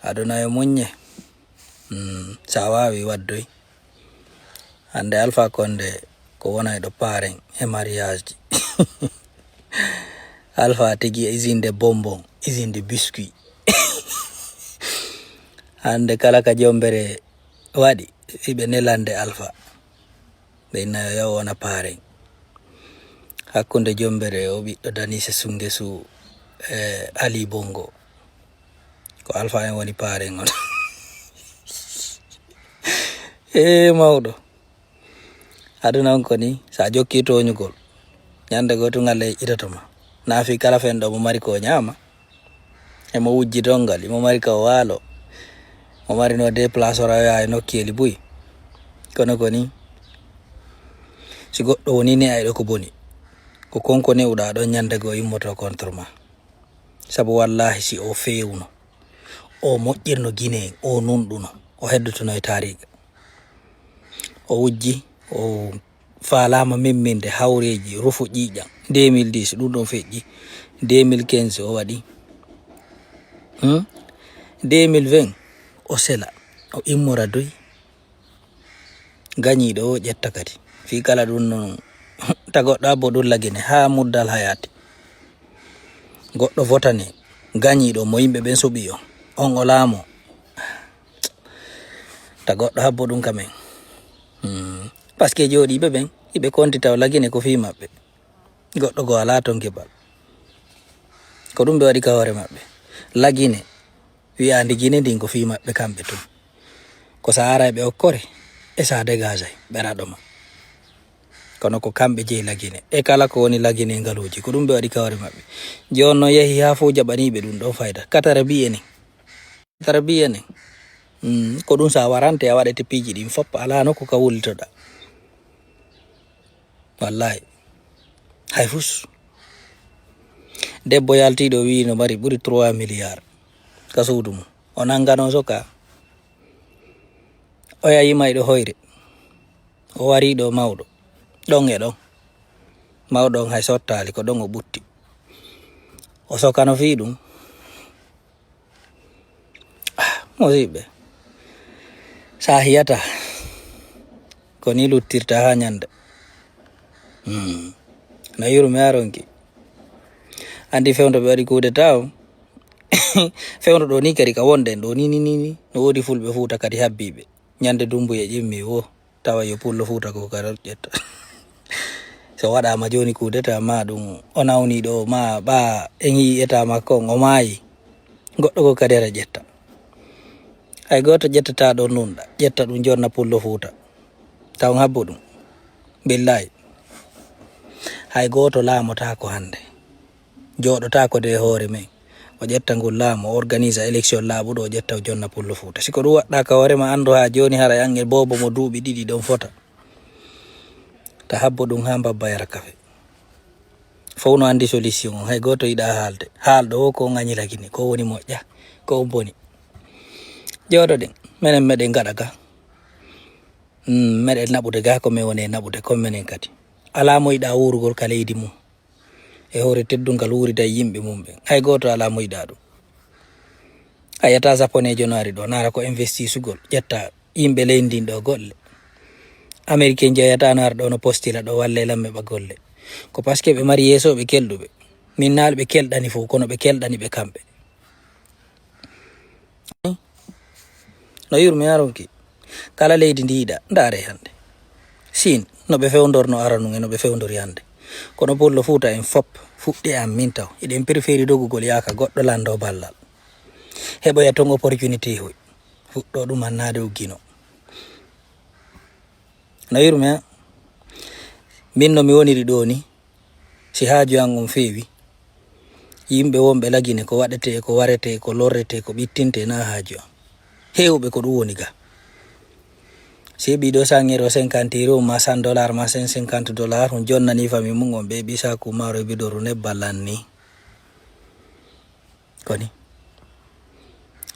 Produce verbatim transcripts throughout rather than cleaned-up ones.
Aduna yo muññe. Mm, sa wawi waddoy. Hande Alpha Condé ko wonayɗo paren e mariage ji. Alpha tigi usine de bonbon, usine de biscuit. Hande kala ka jombere waɗi, hiɓe nelande Alpha. Ɓe inna yo yaw wona paren. Hakkunde jombere o ɓiɗɗo Danise Sungesu e Ali Bongo. Ko Alpha en woni paren on. E mawɗo. Aduna on ko ni, sa jokki toñugol, ñande goo tun Allah yeƴƴitoto ma. Na fii kala fen ɗo mo mari ko o ñaama. E mo wujji donngal, imo mari ka o waalo. Mo mari no déplace ora yaha e nokkeeli buy. Kono ko ni, si goɗɗo woni ne ayɗo ko boni, ko konko ne'uɗaa ɗon ñande goo immoto contre ma. Sabu wallaahi si o feewno, o moƴƴirno Guinée, o nunɗuno, o heddotono e taariga. O wujji, o faalaama memminde hawreeji, rufu ƴiiƴam. Deux mille dix, ɗum ɗon feƴƴi. Deux mille quinze, o waɗi. Hmm? Deux mille vingt, o sela, o immora doy. Gañiiɗo o ƴetta kadi. Fii kala ɗum non, ta goɗɗo abbo ɗum lagine haa muddal hayaati. Goɗɗo votane gañiiɗo mo yimɓe ɓen suɓi on. On o laamo. Ta goɗɗo habbo ɗum ka men. Hmm. Parce que jooɗiiɓe ɓen, iɓe konti taw lagine ko fii maɓɓe. Goɗɗo goo alaa ton keɓal. Ko ɗum ɓe waɗi ka hoore maɓɓe. Lagine, wi'aandi Gine ndin ko fii maɓɓe kamɓe tun. Ko sa ara ɓe okkore, e sa dégagay, ɓe raɗo ma. Kono ko kamɓe jeyi lagine. E kala ko woni lagine ngaluuji, ko ɗum ɓe waɗi ka hoore maɓɓe. Jooni non yehi haa fof jaɓaniiɓe ɗum ɗon fayda. Katara mbi'e nen. Katara mbi'e nen. Mm, ko ɗum sa warante, a waɗete piiji ɗin fop, alaa nokku ka wullitoɗaa. Wallahi. Hay fus. Debbo yaltiiɗo wi'i no mari ɓuri trois milliards ka suudu mum. O nangano soka. Oya yima e ɗo hoyre. O wari ɗo mawɗo. Ɗon e ɗon. Mawɗo on hay sottaali ko ɗon o ɓutti. O sokano fii ɗum. Ah, musiɓɓe. Sa hiyata. Ko ni luttirta haa ñande. Hmm. No yurmi aronki. Andi fewndo ɓe waɗi coup d'état o. Fewndo ɗo ni kadi ka wonɗen ɗo ni, ni, ni, ni. No woodi fulɓe Fuuta kadi habbiiɓe. Ñande Dumbuya ƴimmi wo. Tawa yo pullo Fuuta ko kadi ƴetta. So waɗaama jooni coup d'état ma ɗum o nawni ɗo ma ɓa en yii état makko on o maayi. Goɗɗo ko kadi ara ƴetta. Hay gooto ƴettata ɗo nunɗa. Ƴetta ɗum jonna pullo Fuuta. Taw habbo ɗum. Billahi. Hay gooto laamotaako hannde. Jooɗotaako de e hoore men. O ƴetta ngol laamu, o organisa élection laaɓuɗo, o ƴetta o jonna pullo Fuuta. Si ko ɗum waɗɗa ka hoore ma, anndu haa jooni haray an e boobo mo duuɓi ɗiɗi ɗon fota. Ta habbo ɗum haa mbabba yara kafe. Fow no anndi solution on, hay gooto yiɗa haalde. Haalɗo o ko on añi lagine, ko woni moƴƴa, ko on boni. Jooɗoɗen, menen meɗen ngaɗa ga. Mm, meɗen naɓude ga ko men woni e naɓude, ko menen kadi. Alaa mo yiɗa wuurugol ka leydi mum. E hoore teddungal wuurida e yimɓe mum ɓen. Hay gooto alaa mo yiɗa ɗum. A yiyata Japonais jonaari ɗo, naara ko investisugol, ƴetta yimɓe leydi ndin ɗo golle. Américain jeeyata naara ɗo no postila ɗo, walle lamme ɓa golle. Ko parce que ɓe mari yeeso ɓe kelɗuɓe. Min naali ɓe kelɗani fof, kono ɓe kelɗani ɓe kamɓe. No yurmi aronki. Kala leydi ndi yiɗa, ndaare hannde. Siin, no ɓe fewndorno aranun e no ɓe fewndori hannde. Kono pullo Fuuta en fop, fuɗɗi an min taw. Eɗen préféri dogugol yaaka goɗɗo lanndo ballal. Heɓoya ton opportunité hoy. Fuɗɗo ɗum annaade uggino. No yurmi a? Min no mi woniri ɗo ni. Si haaju an on feewi, yimɓe wonɓe lagine ko waɗetee, ko waretee, ko lorretee, ko ɓittintee na haaju an. Heewɓe ko ɗum woni ga. Si heɓi ɗo cent euro, cinquante euro, ma cent dollar, ma cent cinquante dollar, on jonnani fami mum on ɓe ɓisa ku maaro e bidoru nebba lanni. Koni.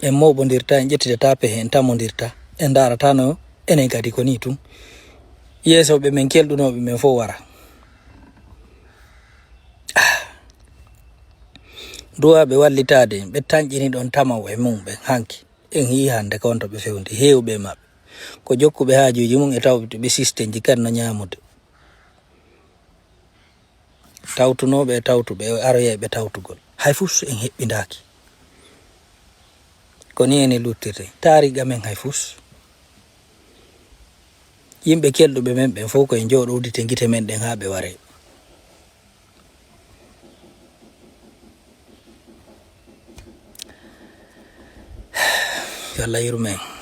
En mooɓondirta, en ƴettidata pehe, en tamondirta, en ndaarata no enen kadi ko ni tun. Yeeso ɓe men kelɗunooɓe men fof wara. Ah. Duwaaɓe wallitaade en, ɓe tanƴini ɗon tamaw e mum ɓen hanki. En yii hannde ko on to ɓe fewndi, heewɓe e maɓɓe. Ko jokkuɓe haajuuji mum e tawɓe ɓe sistenji kadi no ñaamude. Tawtunooɓe e tawtuɓe e aroyayɓe tawtugol. Hay fus en heɓɓindaaki. Ko ni ene luttirte. Taariga men hay fus. Yimɓe kelɗuɓe men ɓen fof ko en jooɗo uddite gite men ɗen haa ɓe waree. Yo Allah yurmen.